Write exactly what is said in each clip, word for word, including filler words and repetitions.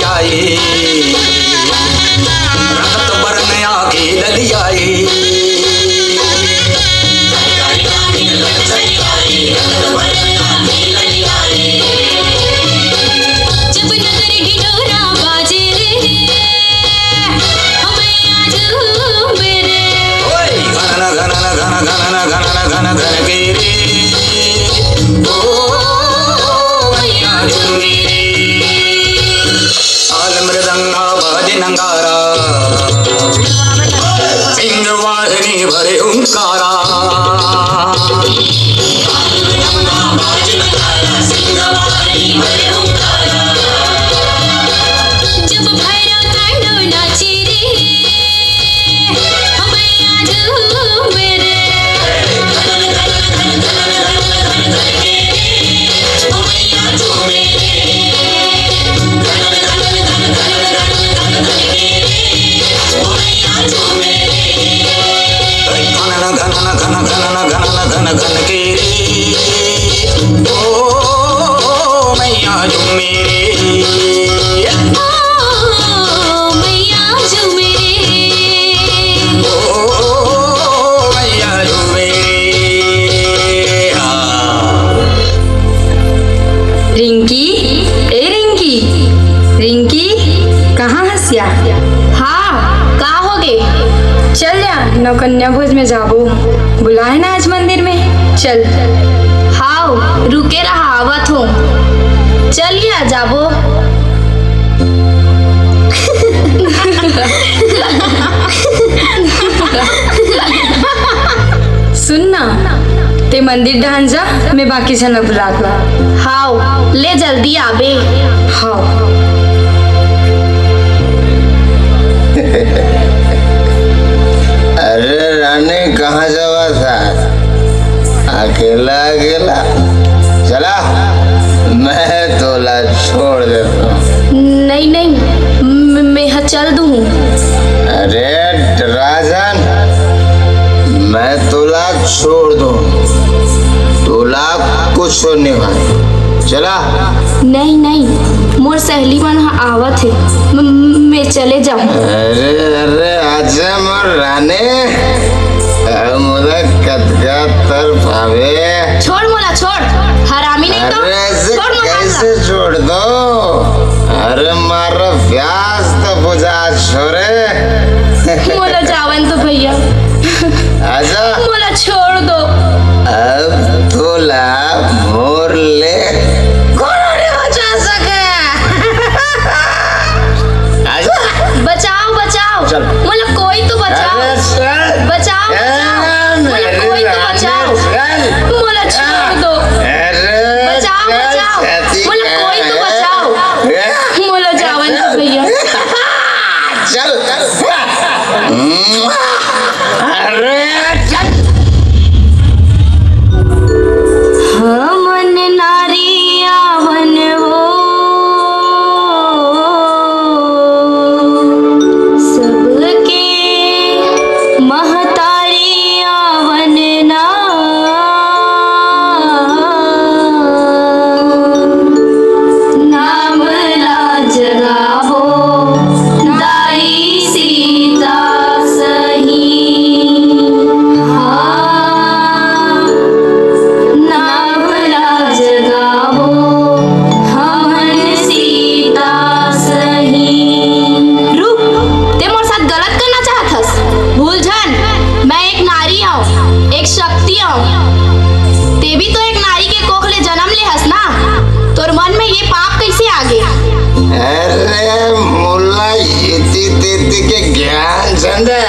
आई, रक्त बरन आँखी ललियाई। जब नगर ढिंढोरा बाजे रे, हमैया झूम रे। ओए, घन घन घन घन घन घन घन घन घन के रे। ओ, मैया झूमे रे। ताल मृदंगा बाजे नंगारा, सिंह वाहिनी भरे ओंकारा। जब भैरव तांडव नाचे रे, हमैया झूम रे। घन घन घन घन घन घन घन के रे, ओ मैया झूमे रे। ओ मैया झूमे रे। ओ मैया झूमे रे। हाँ। रिंकी, ए रिंकी, रिंकी, कहाँ हस या? हाँ, का होगे? चल या, नौकन्या भोज में जाबो। बुलाए ना आज मंदिर में, चल। हाव, रुके रहा, आवत हूँ। चल या, जाबो। सुन ना, ते मंदिर डहान जा, मैं बाकी झन ला बुलात हूँ। हाव, ले जल्दी आबे। हाव। अरे रानी, कहाँ जावत हस? अकेला अकेला? चला, मैं तोला छोड़ देता हूँ। नहीं, नहीं, म-, मैं ह चल दूँ। अरे राजन, मैं तोला छोड़ दूँ, तोला कुछ नहीं होय। चला। नहीं, नहीं, मोर सहेली मन ह आवत हे, म-, म-, मैं चले जाऊँ। अरे, अरे, आजा मोर रानी, अब मोला कतका तरफाबे। छोड़ मोला, छोड़, हरामी नहीं तो। अरे, ऐसे छोड़ मोला। कैसे छोड़ दूँ? अरे, मारा प्यास तो बुझा छोरे। मोला जावन दो भैया। आजा। मोला छोड़ दो। अब तोला मोर ले कोन नइ बचा सके। आजा। बचाओ, बचाओ। चल। मोला कोई तो बचाओ। अरे चल। बचाओ, ए, बचाओ। मोला मेरी कोई तो रानी, बचाओ। चल। मोला छोड़ दो। अरे बचाओ, चल, बचाओ। मोला कोई तो बचाओ। ए। मोला जावन दो भैया। चल। अरे चल। हमन नारी आवन हो, सबके महतारी आवन ना। नाम ला जगाबो दाई सीता सही। हाँ, नाम ला जगाबो हमन सीता सही। रुक, ते मोर साथ गलत करना चाहत हस? भूल झन, मैं एक नारी हूँ, एक शक्ति हूँ। ते भी तो एक नारी के कोख ले जन्म ले हस ना, तोर मन में ये पाप कैसे आ गे? अरे मोला इति तिति के ज्ञान झन दे,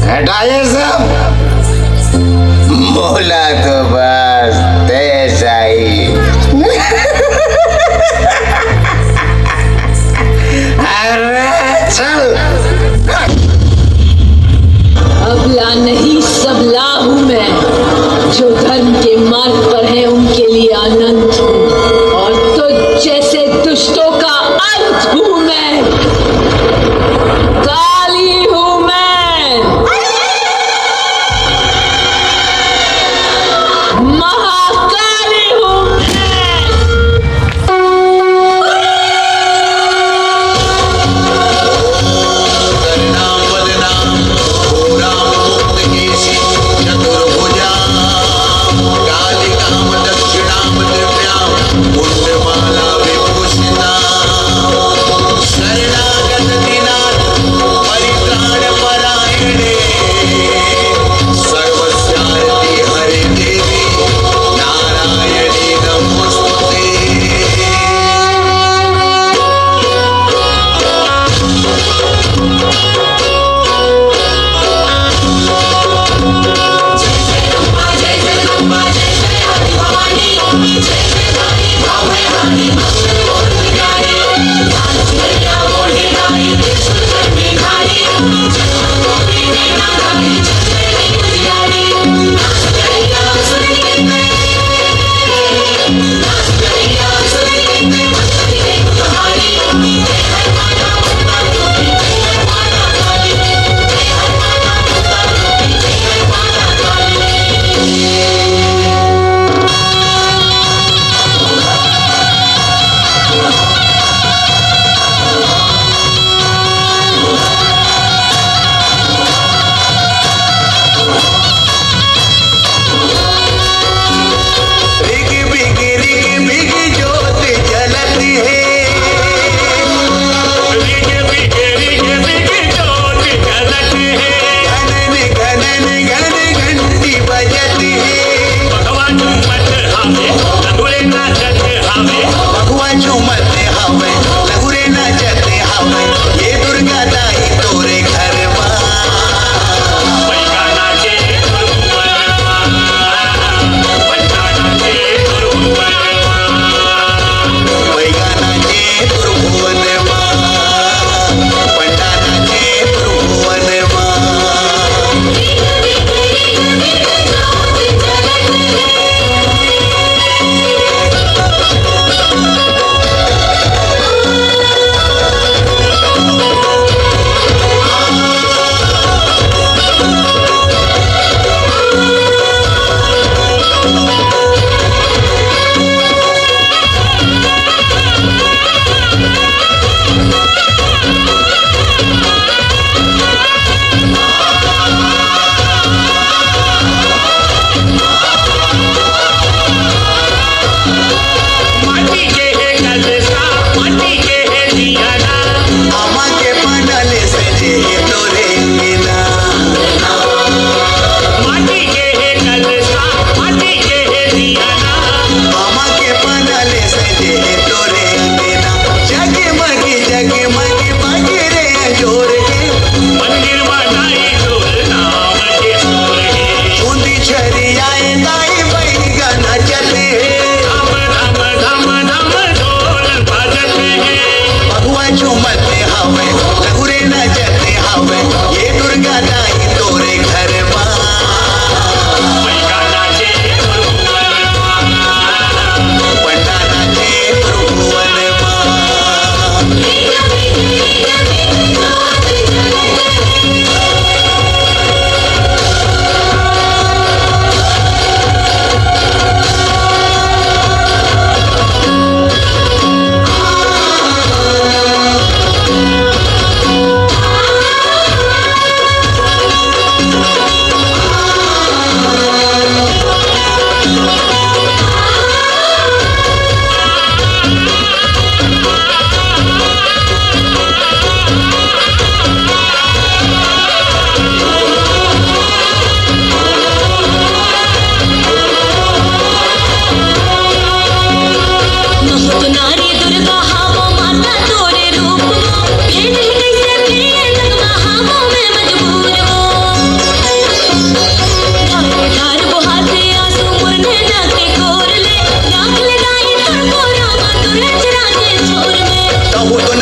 हटा ये सब। मोला तो बस ते चाही। अरे चल। अबला नहीं, सबला हूँ मैं। जो धर्म के मार्ग पर हैं, उनके लिए अनंत हूँ, और तुझ जैसे दुष्टों का अंत हूँ मैं। काली हूँ मैं। महाकाली।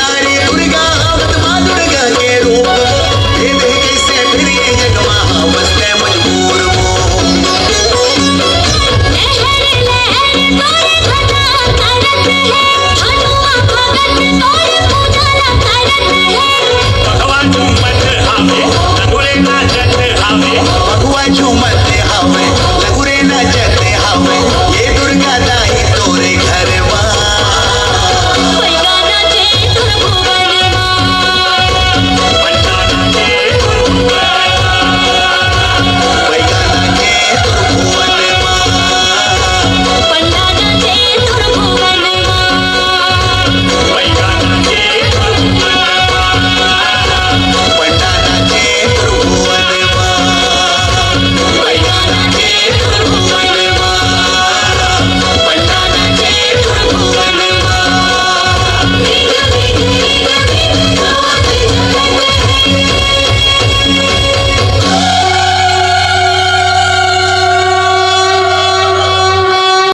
अरे दुर्गा